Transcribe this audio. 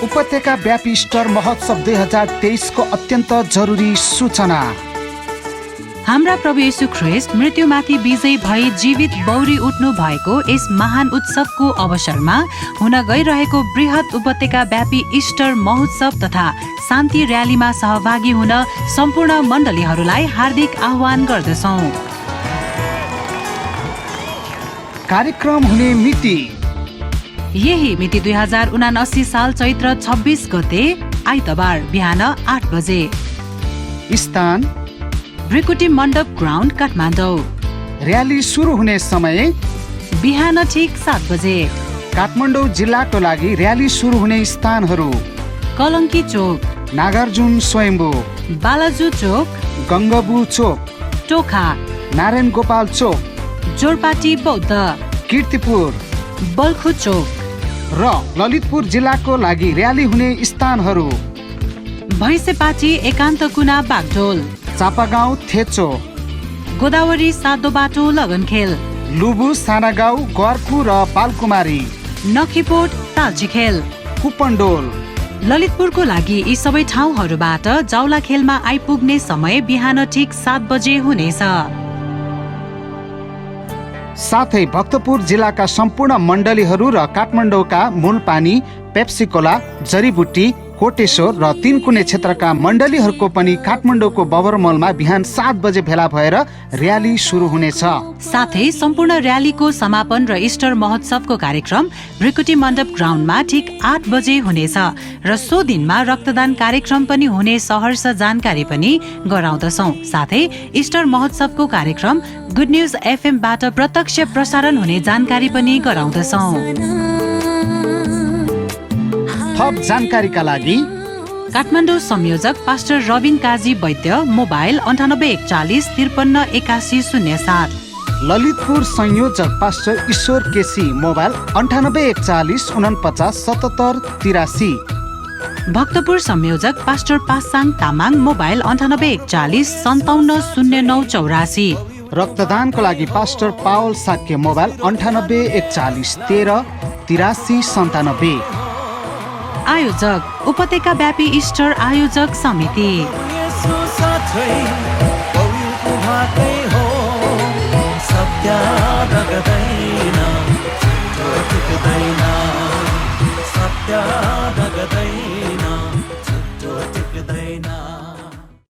उपत्यका व्यापी इस्टर महोत्सव 2023 को अत्यन्त जरुरी सूचना। हाम्रा प्रभु येशू ख्रीष्ट मृत्युमाथि विजयी भई जीवित बौरी उठ्नु भएको यस महान उत्सवको अवसरमा हुन गइरहेको बृहत उपत्यका व्यापी इस्टर महोत्सव तथा शान्ति र्यालीमा सहभागी हुन सम्पूर्ण मण्डलीहरूलाई हार्दिक आह्वान गर्दछौँ। कार्यक्रम हुने मिति यही मिति 2079 साल चैत्र 26 गते आइतबार बिहान 8 बजे। स्थान भृकुटी मण्डप ग्राउन्ड काठमाडौँ। र्याली सुरु हुने समय बिहान ठिक 7 बजे। काठमाडौँ जिल्लाको लागि र्याली सुरु हुने स्थानहरू कलङ्की चोक, नागार्जुन स्वयम्भू, बालाजु चोक, गङ्गबु चोक, टोखा, नारायण गोपाल चोक, जोरपाटी बौद्ध, कीर्तिपुर, बल्खु चोक र ललितपुर जिल्लाको लागि र्याली हुने स्थानहरू भैँसेपाटी एकान्त कुना बागडोल, चापागाउँ थेचो, गोदावरी सातो बाटो लगनखेल, लुबु सानागाउँ ग्वार्कु र बालकुमारी, नखीपोट तालझिखेल, कुपन्डोल। ललितपुरको लागि यी सबै ठाउँहरूबाट जाउला खेलमा आइपुग्ने समय बिहान ठिक 7 बजे हुनेछ। साथै भक्तपुर जिल्लाका सम्पूर्ण मण्डलीहरू र काठमाडौँका मूलपानी, पेप्सिकोला, जडीबुटी, कोटेश्वर र तीनकुने क्षेत्रका मण्डलीहरूको पनि काठमाडौँको बबरमलमा बिहान 7 बजे भेला भएर र्याली सुरु हुनेछ। साथै सम्पूर्ण र्यालीको समापन र इस्टर महोत्सवको कार्यक्रम भृकुटी मण्डप ग्राउन्डमा ठिक 8 बजे हुनेछ र सो दिनमा रक्तदान कार्यक्रम पनि हुने सहर्ष जानकारी पनि गराउँदछौँ। साथै इस्टर महोत्सवको कार्यक्रम गुड न्युज एफएमबाट प्रत्यक्ष प्रसारण हुने जानकारी पनि गराउँदछौँ। थप जानकारीका लागि काठमाडौँ संयोजक पास्टर रबिन काजी वैद्य, मोबाइल 9841 53 81 07। ललितपुर संयोजक पास्टर ईश्वर केसी, मोबाइल 9841 49 77 83। भक्तपुर संयोजक पास्टर पासाङ तामाङ, मोबाइल 9841 57 09 84। रक्तदानको लागि पास्टर पावल साक्य, मोबाइल 9841 13 83 97। आयोजक उपत्यका व्यापी इस्टर आयोजक समिति।